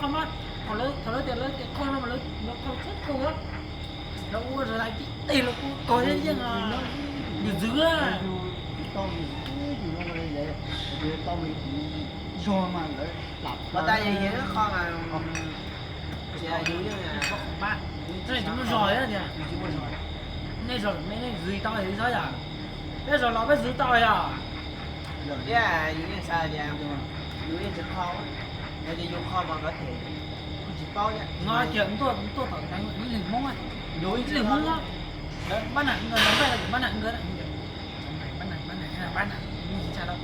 qhov mas, thaum lawv, thaum lawv tias lawv tias qhov no mas lawv, lawv qhov txhub kaus, lawv ua zog lawv tib teg lawv kuj kog yeej yeej, ntxwv ntxwv. Zog mas lawv lam ua tas yog qho mas, yus yeej, nej tsis muaj zog tias, nej zog me nej zwv tau li xwb yom, peb zog los peb zwv tau yom. Thiab yus yeej xav tias yus yeej tsis qho, yog tias yus qho mas có thể kuj tsis paub thiab. No ces tuaj, tuaj tom ib leeg Hmoob, ib leeg Hmoob, pab nam nkawd, pab nam nkawd, pab nam, pab nam, tsis ntshai lawm.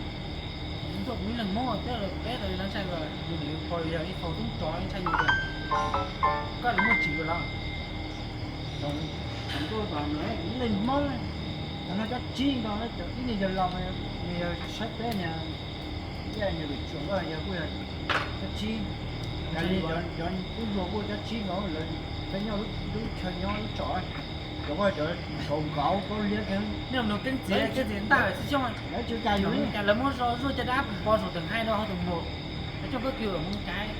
Tuaj ib leeg Hmoob thiab peb tau li no ntshai, yus niam yus pog yog ib tug tub rog ntshai yus tias koj lawv muaj tsim lawm. Ib leeg Hmoob, thaum no cov tsib nkaus, ib niag yawg laus, nws yog saib peb niag, ib niag lwm tsuam yog kuj yog cov tsib, yog li cov tub hluas kuj cov tsib nkaus, lawv peb nyob lub chaw nyob lub tsom, cov kuj cov nkaus nkaus paub liab thiab. Nej mus keeb txiav, keeb txiav ntaj xwb xyoob, lawv tsis ua cas yus li cas, lawv muab zoj zuaj caj dab pov saum teem haij rau hauv tus npua, lawv coj koj kiag mus caiv.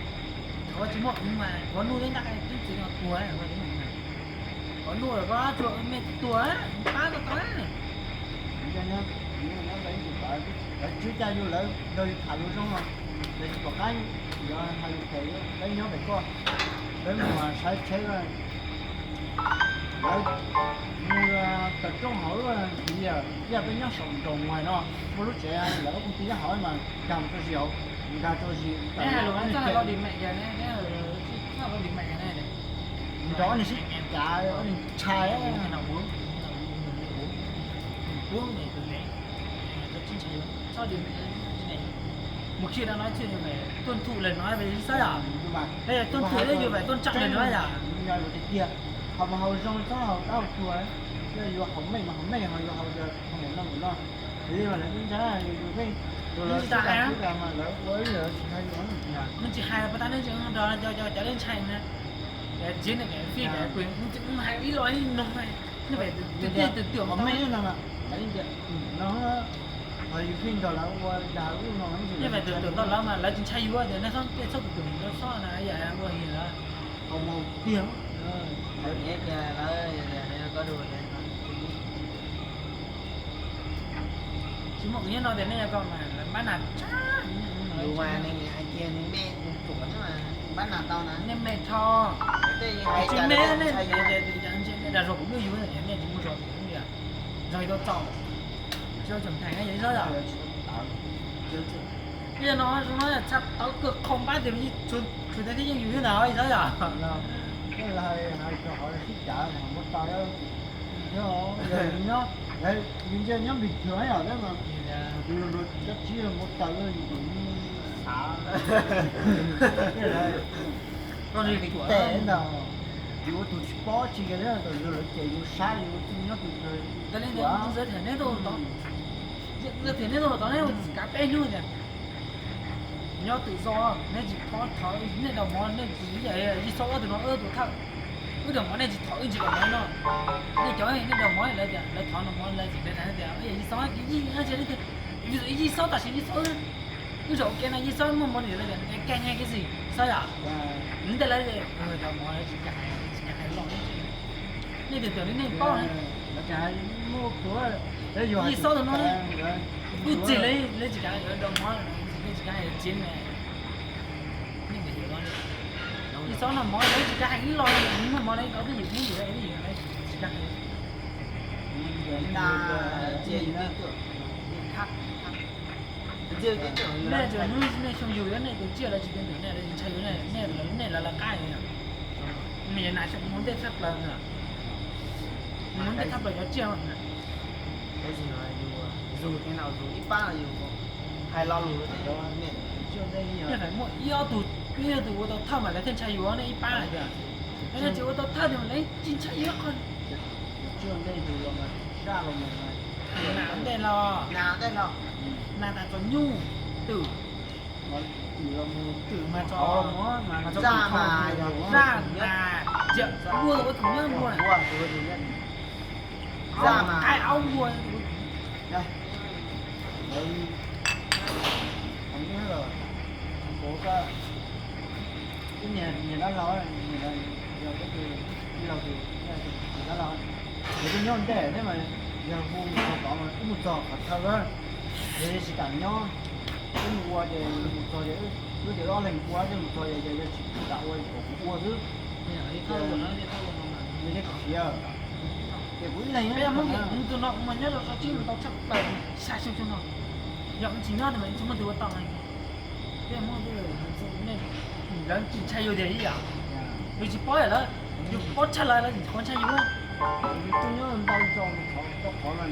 Qhov tsis muaj mas kov nuj thiab ntaj keeb txiav no tuag, kov nuj lawm koj tsuas me tuag, pab tau tau. Lawv tsis ua cas yus, lawv nrog yus tham lus zoo los, lawv tsis pom qab, yus hais lus phem, peb nyob pem koj, peb mus saib tsheb, lawv mus tawm rooj hauv lub, cia peb nyob saum nroos mus hais no, muaj lub tsev lawv ob phooj ywg nyob hauv mas nkag mus tso zis hauv, nkag tso zis tawm los, nrog ob niag sib cav, ob niag ntshai. Mus khi no nói chuyện về tuân thủ lời nói về lý do à? Hay là tuân thủ đấy, yus phải tôn trọng lời nói à? Tiag, hauv mas hauv zoo txhob hauv dab hauv cua, yog yus hauv meej mas hauv meej, ho yus hauv no hauv no, li mas lawv ntshai yus meej, lawv tsis hais, lawv ua ib yam tsis hais yus. Nws tsis hais pas tas nws tsis nrog cov, cov dej ntshai na, txiv nws fij, hais ib lo ib nug, nej phải tin tưởng, hauv meej no, no, yus fij nrog lawv ua dag ub no, nej phải tin tưởng tau lawv mas lawv tsis ntshai yus tias nej txhob, nej txhob tin tưởng, lawv txhob na yam ua li lawm. Hauv mas tiag. Tsis muaj nyiaj no tias nej yog ko mas lawv pab nas tshaj. Lus mas nws hais kiag nws me tus ruam thiab mas pab nas tau na. Nej me tho, tsis me nej, Dag zog kuv lub yug nej tsis muaj zog, zog tau txaus, tsis tau tseem theem yog ib zaug yom. Ib yam no zoo no txhaj tawv kawg qhov npab tias tshuav tias thiaj yeej yug thiab ntag ib zaug yom. Hais hais rau qhov sib cav muaj taw, yus ntsia nyob bình thường yom, tus cab tsib muaj taw yus xav tes ntag, yus ua tus tsis paub tsi lawv ces yus saib yus ua txuj nyob tus, neb tau tod, neb tau tod neb kav peb hnub tias nyob twm zos, neb tsis paub thov nej daus mov, nej tsis yij xob ob tug no wb tus thawj, wb daus mov nej tsis thov wb tsis daus mov no, nej cov nej daus mov lawv tias lawv thov no mov lawv tsis tias tias yij xob yij ntsia nej tias yij xob tam sim yij xob wb zaum ua ke no yij xob muaj mov nws lawv tias kag nyiaj kag xis xob yom, nws ntej lawv daus mov lawv tsis kam hais, tsis kam hais los nej tias tias li nej paub yij xob tus no kuj txig lawv tsis kam daus mov, nej tsis kam hais txiv ne. Yij xob no mov lawv tsis kam hais ib los, muaj mov lawv rau twj ywm, twj ywm lawv tsis kam hais. Nej cov hnub nej xyoo yug nej tus tsiaj lawv tsis ntawm nej, lawv ntshai yus, nej lawv lawv qab yus. Nej nas xyoo mus ntej tshaj plaws na, mus ntej tshaj plaws cov tsiaj. Zus thiab no zus ib pab no yus hais lo lus, nej muaj ib ob tug, ib ob tug ua tau thawj mas lawv thiaj ntshai yus, nej ib pab tiag. Nej tsis ua tau thawj tiag mas lawv tsis ntshai yus qhov. Nas ntej los, nas tas txog nyuj, twm, twm mas txog, zaj mas, zaj mas, ua tus ua khoom nyob npua, zaj mas, qaib aub npua. Wb niag dab laug, yog peb tus tij laug tus dab laug, yog peb nyob ntej thiab mas yog hu txog tod mas wb mus txog qhov chaw lawm, yog tsis kam nyob, wb mus ua ces mus txog ces wb tias ob leeg ua ces mus txog ces yog tsis kam ua kom kuv ua xwb. Nws thiaj khiav, ces kuv ib leeg, tus no kuv mas nyob rau tsib mus tau tshaj plaws xya xyoo xyoo no, yog tsis nyob mas tsis muaj tus ua tau. Peb muab, lawv tsis ntshai yus tiag ib yam. Yus tsis paub lawm, yus paub tshaj lawv, lawv tsis qhuav ntshai yus. Yus twb nyob ntau zog, qhov, qhov no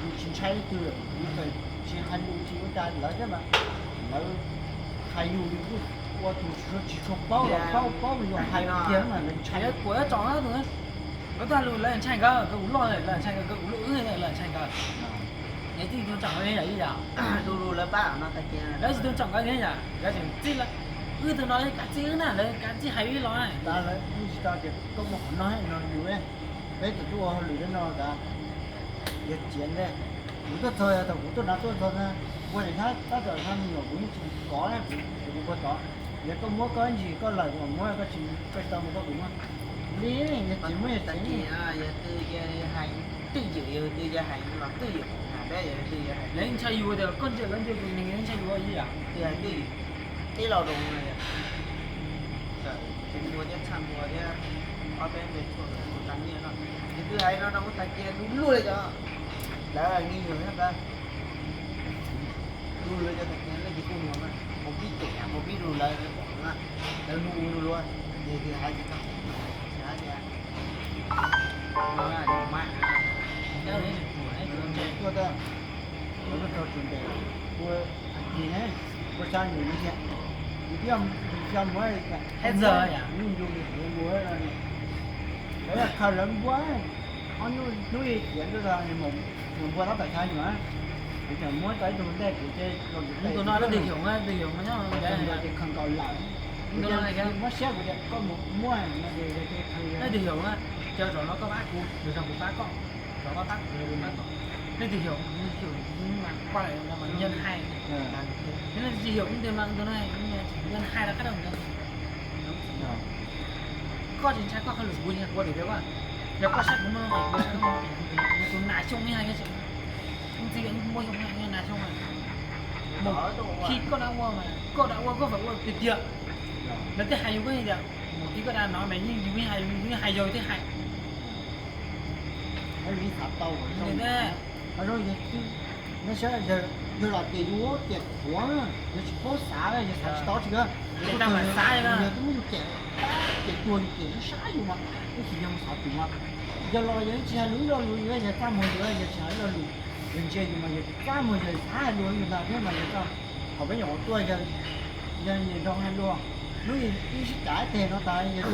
yus tsis ntshai leej twg, yus txawm tsis hais lus tsis ua cas lawv thiab mas, lawv hais yus yus kuj ua tus tsis tshua paub los paub, paub mas yus hais tiag mas lawv ntshai. Kuv tsom tus, nkawd tag lus lawv ntshai nkawd, nkawd kuv loj lawm lawv ntshai nkawd, nkawd kuv lub wb lawv ntshai nkawd. Yog tij tus tsom nkawd yam ib yam, lawv tsis tus tsom nkawd yam, nkawd tseem txij lawv, wb tus no kav txij wb na, lawv kav txij hais wb los. Lawv tsis tau tias koj muaj qhov no no yus, peb txawm tuaj ua hauj lwm no tas, yog txiav ntej, kuv tuaj txog thaum kuv tuaj no tuaj txog na, ua li thab tab tom thab me nyuam kuv yeej tsis kov na, kuv, kuv ua tod, yog koj muab koj ib ntsis koj lawm kuv mam muab, koj tsis, koj tsis tau mus koj kuv muab. Li, yog txiv muab yog txiv. Yog twg hais twj ywm, yog twg hais los twj ywm, peb yog twg hais, lawv ntshai yus tias koj ntsia lawv ntsia tus neeg ntshai yus ib yam. Twg hais twj ywm, tij laug zoo no yog txawm tus npua thiab txhaj npua thiab ob peb npe tshuaj tus tag nyiaj no, yog twg hais no no kuv tag kiag du lug li cov, lawv nghi nyuag thiab ntag. Du lug li cov tag kiag leej twg kuj muag mas, mus pib cem mus pib du lawv pom na, lawv hnub ua du lug, yog twg hais tsis tau, tsis hais tias no mas, tuaj tag, lawv tuaj txog tseem ntes, ua, ua xya nyuam li thiab, yus twb yog muab, yus yus mus, lawv yog khaws lawv npua, ob hnub hnub ib tiav ntuj tag, npua tab tom xya nyuam, tseem muab tau ib tug ntej kuv ces tus no leej twg xyoos, leej twg xyoos no nyob ces khaws nkaus lawm, muab siab kuv tias koj mus muab no ces leej twg xyoos, cov zaum no koj pab kuv, zaum no kuv pab koj, zaum koj pab kuv, kuv pab koj, leej twg xyoos, leej twg xyoos mas kuaj lawm no mas nyias hais, leej twg xyoos tus no, tus no nyias hais rau qab rau ntawd. Koj tsis ntshai koj hauj lwm kuv tsis ntshai kuv ua lwm tiag, yog koj saib kuv muaj lub qe kuv saib koj muaj lub qe, tus nas xyoo ib yam, ntxim muaj xyoo nas xyoo. Mus khi koj dab ua mas koj dab ua koj fam ua tiag tiag. Lawv thiaj hais yus koj tias mus khi koj dab no mas yeej yus yeej hais, yus yeej hais yog yus thiaj hais. Yog xav tau, qhov zoo yog twb, nej saib, yawg los ces yus tias qhuav, yog tsis paub xav, yog xav tsis tau tsis, yog twb muab yus cem, cem tuag yus cem sab sab yus mas, ib txhis yog mus xav tus mas, yog los yog tsis hais lus ib lo lus, yog txaj muag yus, yog tsis hais ib lo lus, yog ntsia yus mas yog txaj muag, yog xav hais lus yus ntag thiab mas yog txaj. Thaum peb nyuam qhuav tuaj yog, yog niam nrog hais lus, hnub ib sib cav ib teg no tas yog,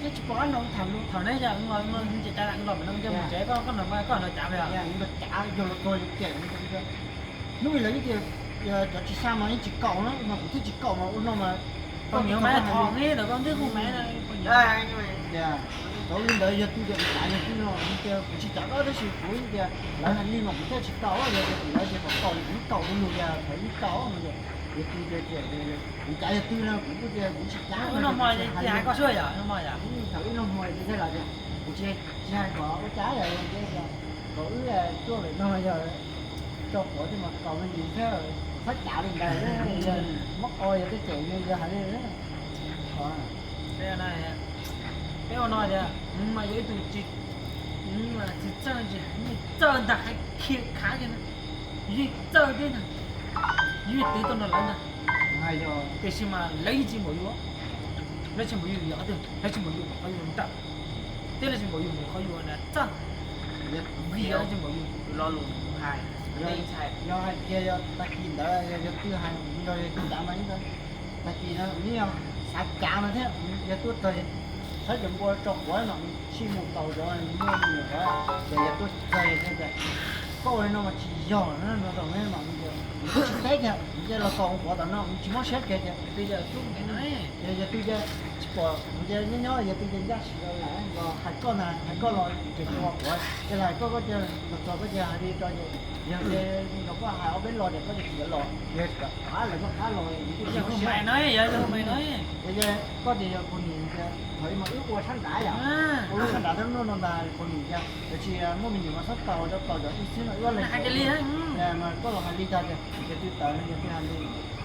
thiab tsis pom qab no tham lus. Thaum neb yog ua nce tas los no mus tsev, koj nrog cav, yog los txog yus cem, hnub ib lawv tias cov tsis xa mas yeej tsis kaum na mas kuv thiaj tsis kaum mas ua no mas, koj nyiam mas thom neb los koj twb hu mas. Cov li ntawd yog twg tias kuv cav yog twg no, kuv tsis cav koj tab sis kuv tias lawv hais li mas kuv thiaj tsis kaum, yog tias lawv tias kom kaum kuv kaum lus, yog thaum ib kaum no, yog twg tias kuv cav yog twg no kuv kuj tias kuv tsis cav. Thaum ib no hmo tias kuv tsis, tsis hais kom ua cas yog tias kom wb tuaj lawm no yog tso quav thiab mas kaus me ntsis thiab, txhob cav li ntawd, yog muab qo yog tej cem yog hais li. Peb ua no tias mas yog ib tug tsis, tsis txawj, tsis txawj ntag, hais khiav khav li no, yeej txawj thiab ntag, yeej twv tau nrog lawv ntag. Tiam sis mas lawv yeej tsis npaum yus, lawv tsis npaum yus yog qhov twg, lawv tsis npaum yus qhov yus nrawm, thiab lawv tsis npaum yus qhov yus txawj. Vim yog lawv tsis npaum yus. Yog hais tias yog tag kis ntawd yog twg hais nrog yog twg cav mas, tag kis no neb yog xav cav no thiab yog tuaj txog saib cov npua tso quav no sij mus kaus zov muaj me nyuam, ces yog tuaj txog tias koj ua li no mas tsis yog no, no tau ne mas tsis teb kiag, nce los kaus quav tom no tsis mob siab kiag tias, yog twg ces tsis pom, nyob nyob yog twg ces ncaj si los hais koj ntag, hais koj los ces kuv ua quav, ces hais koj, koj cia los txog koj cia hais li rau ces yog ces los koj hais ob peb lo ces koj cia tsis los, yog rov qab los koj qab los, yog koj tias yog kuv nim tias thaum ub mas wb ua sab nrad yom, ua lub sab nrad thiab lub no ntag kuv nim tias, tiam sis muaj me nyuam mas txhob kaus, rau kaus cov twg xwb no wb hais li, mas koj los hais li tag tias yog twg tawm yog twg hais li,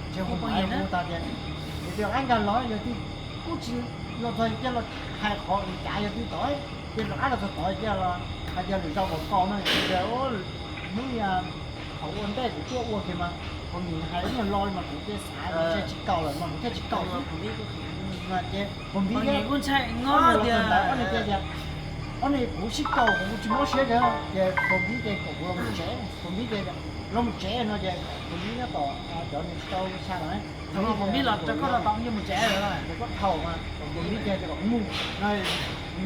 ntshe hu mas hu tag tias yog twg rov qab nkag los, yog twg kuj tsis los txog cia los hais qhov cav yog twg tod, ces rov qab los txog tod cia los hais tias lwm zaus kom kaus no, hnub thaum ua ntej kuv tuaj ua kiag mas kuv nim hais ib nyuag lo mas kuv cia xav ntshe tsis kaus lawm mas kuv thiaj tsis kaus xwb. Ces Pog Npib thiab, ob niag tias, ob niag kuv sib kaus kuv tsis mob siab ces Pog Npib ces kom kuv los mus tsev, Pog Npib ces los mus tsev no ces Pog Npib nyob tom cov nws tsis tau xa los, Pog Npib los rau koj tau mus tsev lawm, koj thaum mas Pog Npib ces kom kuv mus, nws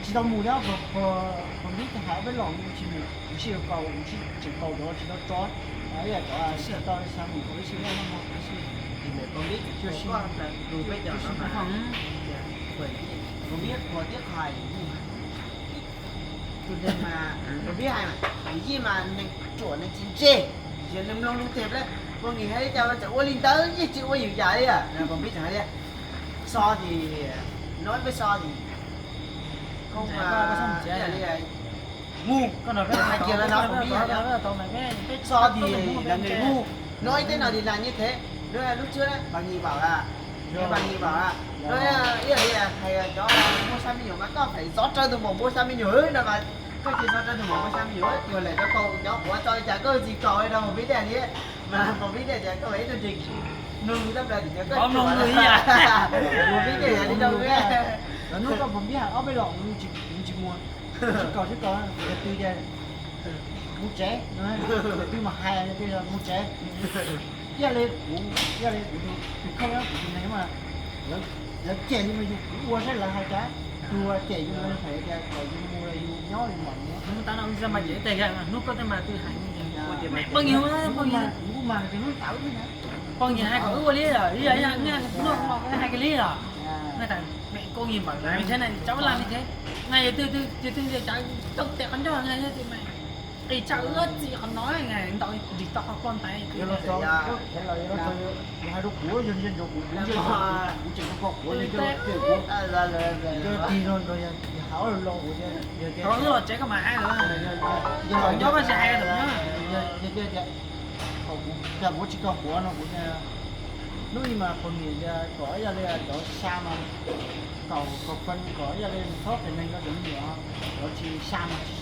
tsis tau mus thiab, Pog Npib ces hais ob peb los mus tsis mus, kuv sib kaus, kuv tseem kaus cov tsis tau tso, ib yam cov tsis tau xa mus. Pog Npib hais, Pog Npib hais mas, yij mas neeg ruam neeg tsis ntse, yog neeg mloog lus tiag, Pog Npib hais li cas tseem ua li ntawd, yeej tsis ua yus yam li. Pog Npib tseem hais li, so thì nói với so thì không, mus, hais kiag li no, Pog Npib hais, so thì là người ngu, nói thế nào thì là như thế. Lub trước đấy, bà Nhị bảo là, bà Nhị bảo là, nói, ý là, ý là thầy, à, cháu mua sắm me nhổ mà con phải gió trơn từ mổ mua sắm me nhổ, ừ, đâu mà con chỉ gió trơn từ mổ mua sắm me nhổ, rồi lại cháu cầu cháu của cháu chả có gì cầu đâu mà biết đây đi. Mà không biết đây thì có phải tôi thì nương tấp ra thì cháu có. Không biết đây là đi đâu đấy. Hnub koj Pog Npib hais ob peb los tsis mus, tsis kaus tsis kaus, yog twg ces mus tsev, yog twg mas hais yog twg mus tsev. Ib yam li kuv, ib yam li kuv tus kheej, kuv tus neeg mas lawv cem li mas yus kuv ua saib lawv hais cas, tus cem yus mas hais tias kom yus mus los yus nyob yus mam mus. Hnub tas no mas cem tes hnub koj tej mas twg hais, poj nyiag, poj nyiag, kuv mas tes hnub tawm poj nyiag hais kom wb ua li, ib yam li hais kiag li os. Poj nyiag npam lawm, me thiab na, cov laj me thiab, na yog twg, yog twg cov coob tes qhov ncauj na, yog twg mas qis tshaj wb txij qhov no, ntau nrim tau qhov ploj ntais. Hais rau kuv, yog ntsia ntsoov kuv, kuv ntsia kuv tseem tau kho kuv, yog tig no, yog hais ob lo kuv, yog los tsev koj mam hais lawm, yog los nyob koj tsis hais lawm. Yog tias, tias kuv tsis tau quav no kuv, hnub ib mas kuv nim tias kom ib yam li cov xa mas, kom, kom pheej kom ib yam li txhob phem neeg rau cov me nyuam, cov tsis xa mas tsis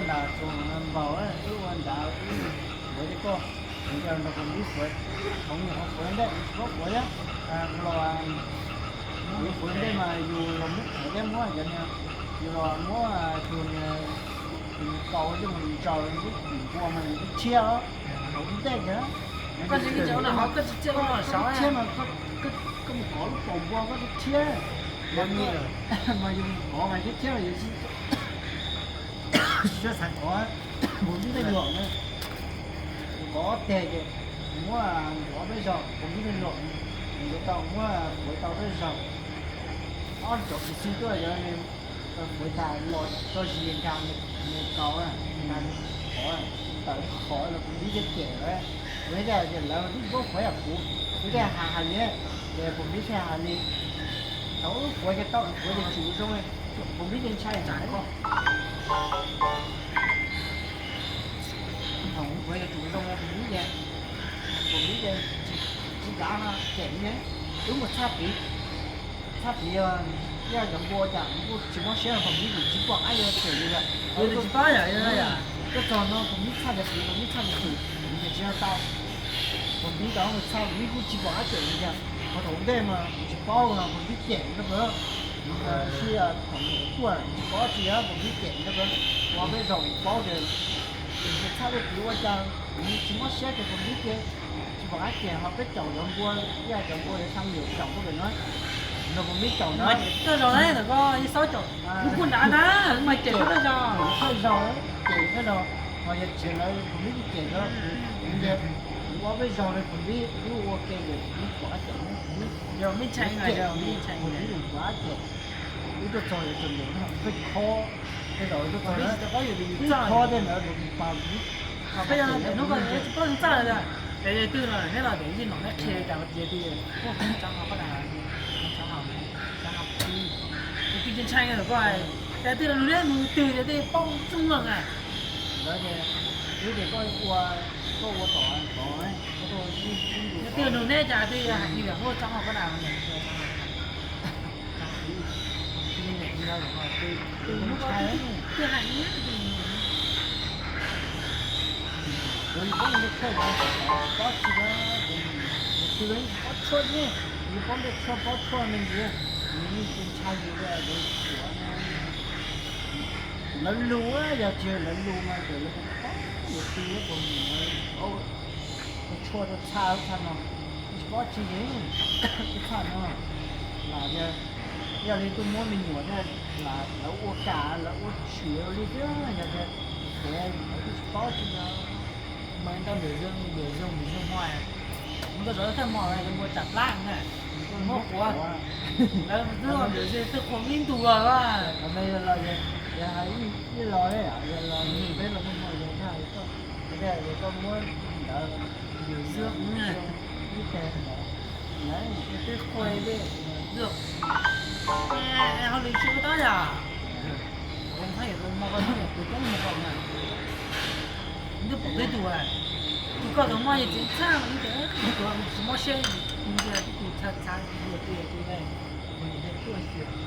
tuaj nram tsoos npaum, wb ua nrad, wb yuav tej koj, kuv nrog kuv ib fuav, hov fuav ntej, kuv los, kuv fuav ntej mas yus los muab qhov dej muab cov niag, yus los muab tus niag, tus niag kaus coj mus ntsaws lub npua mas yus twb tshiab os, hauv ntej kiag. Koj tshiab mas koj mus kov lub paus npua koj twb tshiab, mas yus kov mas thiab tshiab mas yus tsis Tsis txhob xav kov, puas npib tej luam na. Kov teg ces muab ntuav peb zaug, puas npib tej luam, ntuav tau muab fuav tau peb zaug. Ob cov kis xwb tuaj yog fuav tas los tso zis nkag mus kaus, nkag mus qhov, tawm qhov los puas npib thiaj cem lawm. Kuv thiaj tias lawv twb tsis paub fuav yam kuv, kuv thiaj hais hais li, ces puas npib thiaj hais li. Thaum wb fuav ces tau, fuav ces tsum zoo, puas npib ces ntshai tsam. Thaum kuv fuav ces tsum zoo, puas npib ces, puas npib ces tsis dav no cem ne. Wb mus txhaj tiv, txhaj tiv, yog cov npua cas kuj tsis mob siab, puas npib kuj tsis pom qab yuav cem li lawm. Tuaj txog no puas npib txhaj cov tiv, puas npib txhaj cov tswm, kuv tias tsis tau. Puas npib tau mus txhaj, puas npib kuj tsis pom qab cem li cas. Qhov thaum ntej mas kuv tsis paub no puas npib cem no, kuv thiaj thaum tuaj tsis paub tsi puas npib cem no, ua peb zaug kuv paub tias txhaj tej tiv ua cas kuv tsis mob siab ces puas npib ces tsis pom qab cem, ho peb caum cov npua, ib yam cov npua yuav xya yim caum tuaj pem no, no puas npib caum no. Mas cem thawj zaug na, ntawm ko yog xaub caum, kuv kuj nrad na, mas cem thawj zaug, thawj zaug, cem thawj zaug, ho yog tsev lawv puas npib kuj cem ko, kuv tias kuv ua peb zaug li puas npib wb ua ke ces npib pom qab cem, npib, yog npib ntshai, puas npib lus pom qab cem. Wb tuaj txog yuav txog ntawm no peb khob, tej zaum tuaj txog na, wb khob tej ntawd pas, peb yog hnub ko tsis paub txaj li. Ces yog twg los neb los tias yij nom neb qhia cas tias twg, tsob hau pab dag, tsob hau na, tsob hau, tus twg ntshai ntshai ko, cas twg los lug neb mus twg ces twg paub txooj lawm na. Lawv tias, wb tias koj ua, koj ua tom, tom, koj tuaj sib, sib ntus, yog twg lug neb cas twg hais tias hu tsob hau pab dag, twg ntshai, twg hais, pob tsuag, pob tsuag ne, yus pob npej tshuaj, pob tsuag me ntsis, nws yeej tsis ntshai yus li, yus suav na. Lawv lus, yog tsis lawv lus mas ces lawv paub yus twg puas mus, ua tshuaj rau txhaj txhaj no, tsis paub tsi li, txhaj no, lam yog, yog li tuaj muab me nyuam thiab, lam lawv ua kam lawv ua tshwm li xwb, yog tias kev lawv twb tsis paub tsi no. Mas ntau npawm zoo, npawm zoo, npawm zoo hmo, mus tau zov thawj hmo lawv ua tsam plab na, muab quav, lawv twb npawm zoo twb qhuav ib ntus los. Yog hais ib los, yog los peb los muaj hmo yog hais koj, yog koj muab ntawd, npawm zoo, ib teg ntawd, twb qhuav li, hauj lwm tsis ua tab yom. Hmo ko tus coob hmo ko na, twb pom twb tus, tus koj tus moj yog txiv txhaj, tus tsis mob siab, tus txhaj txhaj, tus tus, tus tuaj xyuas.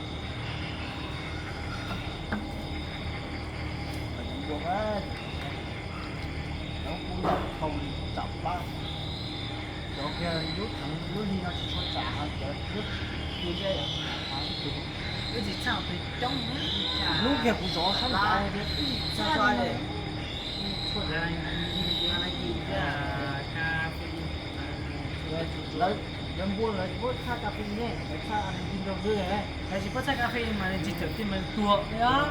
Cov npua, cov kuj noj thau li tsam plab, cov kiag lub theev lub hli no tsis tshua tsam, cov lub hli, wb tsis txhaj tus coob, lub kiag kuv zov sab nrad, wb tsis txhaj, lawv, cov npua lawv tsis paub txhaj kas fes ne, lawv txhaj a nti nrog xwb, lawv tsis paub txhaj kas fes mas tsis txawm tej mas tuag li os.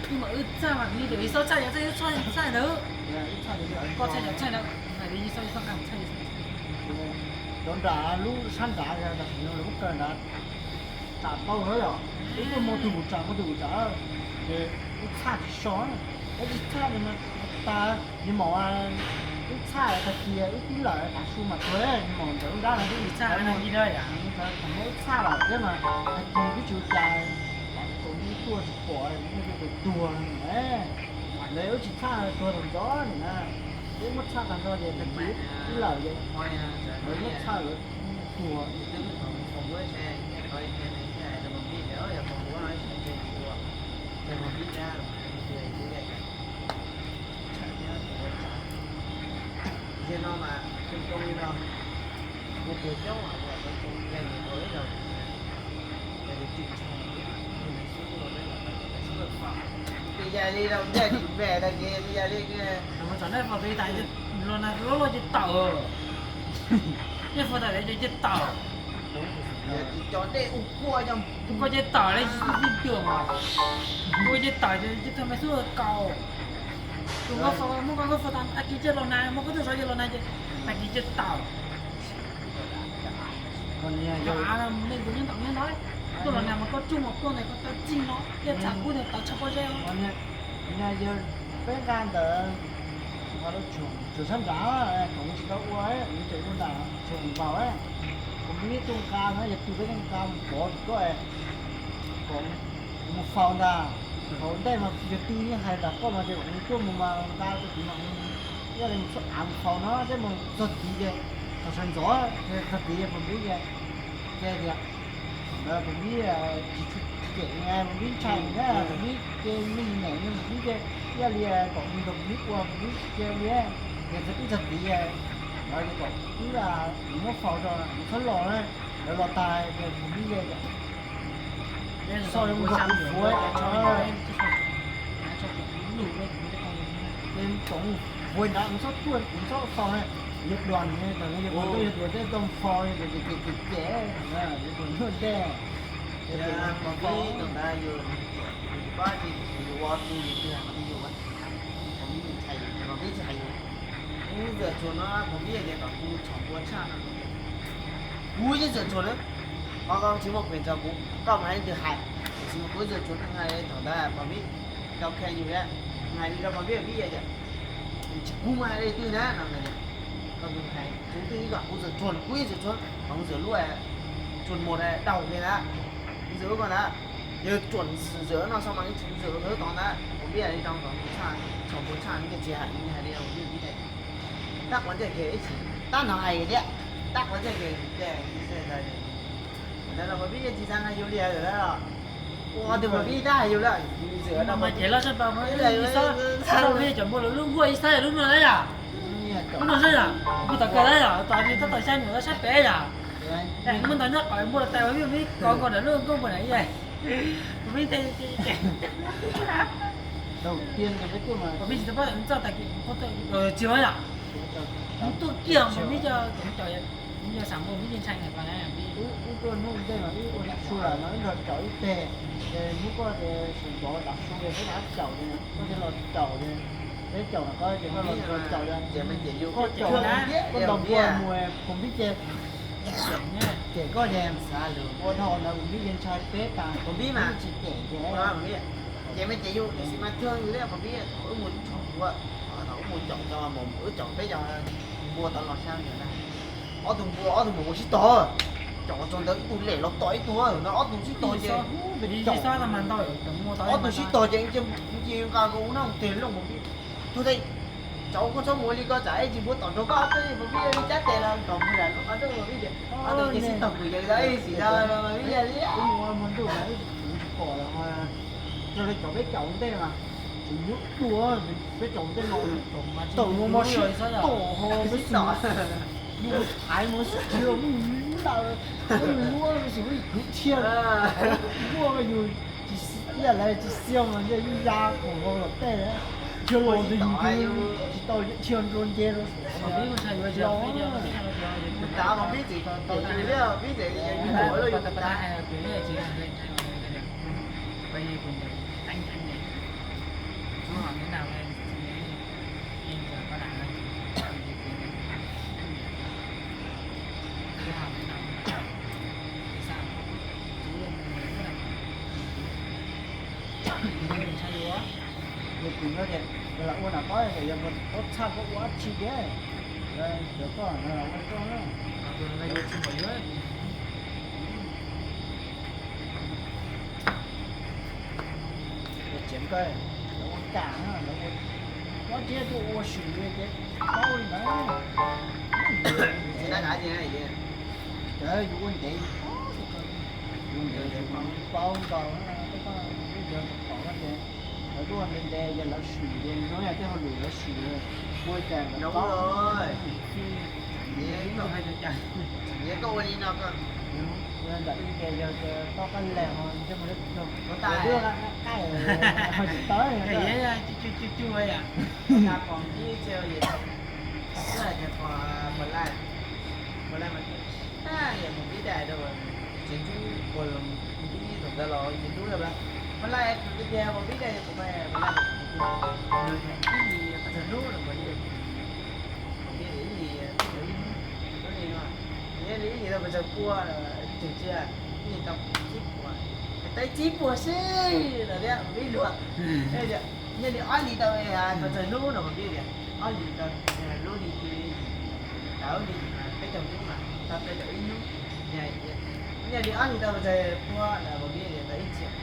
Wb mas wb txhaj mas nws yog ib xaub txhaj, yog txhaj, yog txhaj ntawd, koj txhaj cov txhaj ntawd, hais li ib xaub ib xaub qab txhaj, cov nram lub sab nrad, tam sim no lawv muab kaw nrad, tsam tau lawm yom, wb tuaj muaj tus mus tsam, muaj tus mus tsam, ces wb txhaj tsis so, wb tsis txhaj li mas tag, nws maum, wb txhaj tag kis wb twb lawm tav su mas tuag, nws maum ntawm lub nrab no twb tsis txhaj, wb txhaj lawm thiab mas tag kis twb tsis ua cas, tav su wb tuaj tsis pom, muaj tej tus tuag na, lawv wb tsis txhaj tuag thaum ntxov na, wb muab txhaj tag nrho ces tag kis wb lawm ces lawv muab txhaj lawv tuag. Mus tsom nej fo tus ib tas los na, loj loj ces tawm, nej fo tas ces tawm. Cov dej ua kua cov, tus koj ces tawm li tib tuam, tus koj ces tawm ces tag me xub kaus. Tus koj faus muab koj koj faus tag tag kis ces los nag, muab koj tuaj saud ces los nag ces tag kis ces tawm. Cov av nej tus nyob ntawm nyob ntawd, tuaj los nag mas koj tsuj mas tuaj ntawm koj taw txij no thiaj txhaj kub ntawm taw tshaj pob zeb. Yog peb nqa ntawd, tsuas sab nrad, thaum tsis tau ua, tseem ua nram tsuas npaum, kuv npib tuaj nqa no yog twg peb nqa mus pov tim koj, kom mus faus ntag. Thaum ntej mas yog twg yeej hais nram koj mas tias kom mus tuaj mus mas nqa rau kuv mas, ib yam li mus txhua av mus faus no, tej mus txog tid ces, thaum sawv ntxov txog tid ces pog npib ces, ces tias, ntawd pog npib tsis tshua cem, pog npib ntshai thiab, pog npib ces me me me pog npib ces ib yam li kom mus nrog pog npib ua, pog npib tsis cia li, ces txog wb txog tid, lawv kom wb muab faus rau, txhob los na, lawv los tas ces pog npib ces so mus nrog kuv fuav, ces kom mus fuav nrad, txhob tuaj, txhob faus na, yog duas, yog duas tej tau faus, yog duas ces cem cem cem, yog duas ntuj ntej. Pog npib tus ntawd yus, yus pab yus ua tu yus twg hais qhov twg yus, pog npib ntshai yus, pog npib tsis hais yus. Kuv ntxawm tsuag no, pog npib tias kom kuv txhom npua tshaj no, kuv yeej ntxawm tsuag na. Ho koj tsis muaj quyền nrog kuv, koj mus hais leej twg hais, tiam sis mas kuv ntxawm tsuag no hais thaum ntawd pog npib tau khe yus thiab, hais li rau pog npib, pog npib tias, tsis kuv mus hais leej twg na no, koj mus hais tus twg kom kuv ntxawm tsuag, kuv yeej ntxawm tsuag, kuv ntxawm lub tsuag mus daug li na, kuv ntxawm lub ko na, yog tsuag ntxawm no xwb mas ntxawm tod na, pog npib li rau kom txhom npua tshaj no ces tsis hais, hais li rau pog npib tias, tab quav ntsej kiag ib txhis, tab no hais thiab, tab quav ntsej kiag, ntawd los pog npib yeej tsis xav hais yus li lawm. Ua tus pog npib tab hais yus lawm, ntxawm no mas ces loj sab pas, ib xob, xob peb cov npua lub nkuaj ib xob lub no na yom. Lub no sab yom, npua tom kawg na yom, tom tab tom xya nyuam sab pem yom. Muab ntau nyob qhov npua los tais pog npib kov nkaus ntawm lub nkuaj npua na ib yam. Pog npib, pog npib tsis tau pom txoj tag kis tsis yom. Mus tuaj kiag pog npib coj, pog npib coj, pog npib coj xam npua, pog npib yeej ntshai ntawm ko na. Wb tuaj hnub ntej mas wb ua nram su lawm mas wb nrog caum ib teg, ces hnub koj tias sawv ntxov nram su ces peb rov caum ces koj thiaj los caum ces peb caum ntawm ko ces koj los caum ces koj caum, koj ntaus npua mus pog npib ces cem koj ces ua dhau ntawd pog npib ces ntshai peb tas, pog npib tsis cem ces ces me ces yus tiam sis mas thwj yus thiab pog npib, thaum wb mus tshom npua, thaum wb mus caum tau mas wb caum peb cov npua tau los xya nyuam na, ob tug npua ob tug maum ua sib tog, caum txog ntawd ib tug lem los tom ib tug no ob tug sib tog ces, ob tug sib tog ces cia nqa nkaus ub noj mus tes looj pog npib, tug teg, tsaus koj txhob mus li ko tsam ib tsis npua tom nrog koj twb pog npib li cab tes los nrog mus nram lub qhov rooj pog npib tias, ob tug ces sib tog mus yawg tau ib sim no pog npib li. Ua hmo ntuj mas wb tsis pom los, raws li cov peb caum ua ntej mas tseem nyuaj dua, peb caum ua ntej no tau ua mos sib tom ho peb sib tom, yus thaiv mus sib dhia, muab yus lawm, muab yus luab, peb sib muab yus kwv dhia, luaj yus ib yam li tsis xiam mas ntshe yeej ya khoom hauv lawm tej, dhia los ntawd yus tsis tau dhia nrua nce rau saum los. Yog kuv no ces yog lam ua nram qab ces yog ua txhaj koj ua dab tsi thiab, cov koj no lam ua koj na. Tseem kawg, lawv ua kam na, lawv ua, koj thiab tuaj ua swm li ces paub li ntawd. Ces yus ua ntev yus paub, yus paub nkaus na, koj lub cov tom koj ces lawv tuaj ntev ntev ces lawv swm ces zoo yam tej hauj lwm lawv swm, ua cas lawv paub. Yog koj ua li no koj, ntawm ib ces yog toj qab leeg ho ntsej muag dawb paug, ua dua qaib ho tsis tau. Cug cug cug yom. Pom ib txhia, pom laj, pom laj mas, yog mus ib daim rau. Tsis ntub, ua los ntub ib thaum ntawd los tsis ntub lawm. Mas laj kuv tias Pov Vib tias kuv mas mas laj kuv ib hlis pes tsawg hnub no mas Pov Vib ib hlis ib hnub, hnub li no, ib hlis tau pes tsawg pua, tseem tsis, ib hlis tau tsib puas, tau tsib puas xwb no thiab Pov Vib luag. Nyob li ob hlis tau pes tsawg hnub no Pov Vib tias ob hlis tau, lub hlis tau lub hlis peb caug hnub mas tau peb caug ib hnub. Nyob li ob hlis tau pes tsawg pua no Pov Vib tias tau ib txhiab,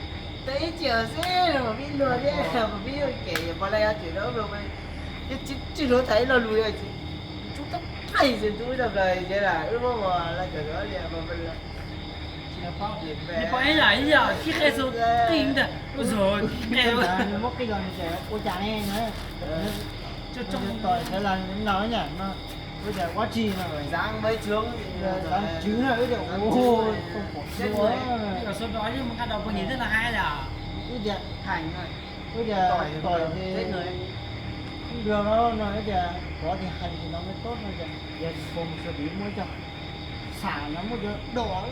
tau ib txhiab xwb no Pov Vib luag thiab Pov Vib yuav kem yuav Pov Laj yuav tseem rau luag, twb tsis luag tham ib lo lus tsis, tub tab qaij tsis tub ib tag plaws ces wb muab Pov Laj cov li Pov Vib, Pov Vib yam ib yam sib qe xu qi ntag, ua zog qe. Muab qi los nws tias ua cas ne no. Tos sawv los no nyam no, wb tias ua tsi no, Zab Tswv no, wb tias ua pom xua, wb tias tos, wb tias tos no no wb tias pov tias hais li no me tub no tias yog tsis pom mus xyuas tid muaj cov xam no muaj cov dos,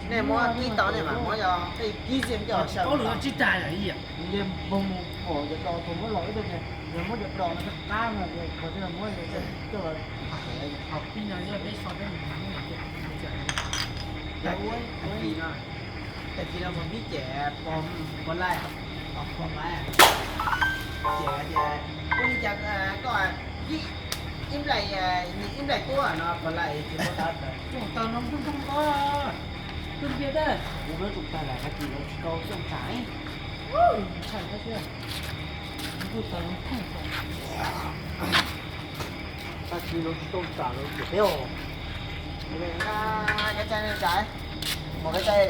nej muab kib tau nej mam muab cov qij kib xwb coj los saw. Nws tias npog mus pom cov dos thaum muab los wb tias yog muab cov dos no coj qab no tias qhov coj los muab coj los tham. Tag kis no Pov Vib ces Pov Laj, Pov Laj ces tias ua li cas koj ib nplaim, ib nplaim tuaj no Pov Laj tsis muab tau. Tsoom taws no nplooj nplooj ko, tus npias tab, kuv lub tsoom taws lam tag kis los tsis tau xyoo tsam, ntshai kab thiab, kuv tsoom taws no pheej tag kis los tsis tau tsam los ces peb os. Cov tshais, mus cov tshais,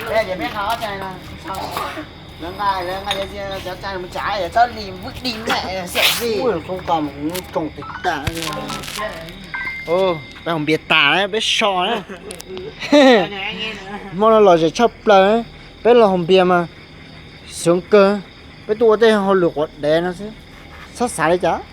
peb tias peb nqa ob tshais no, lawv nqa, lawv nqa cov tshais mus tsam, txhob li vwj di mem xwm vij. Ua zoo kom mus tsoom tes tas. Peb haus npias tas na, peb so na. Hmo no lom zem tshaj plaws na, peb los haus npias mas xyov kawg, peb tuaj ua tej hauj lwm quav dev no xwb, txhob xav li cas.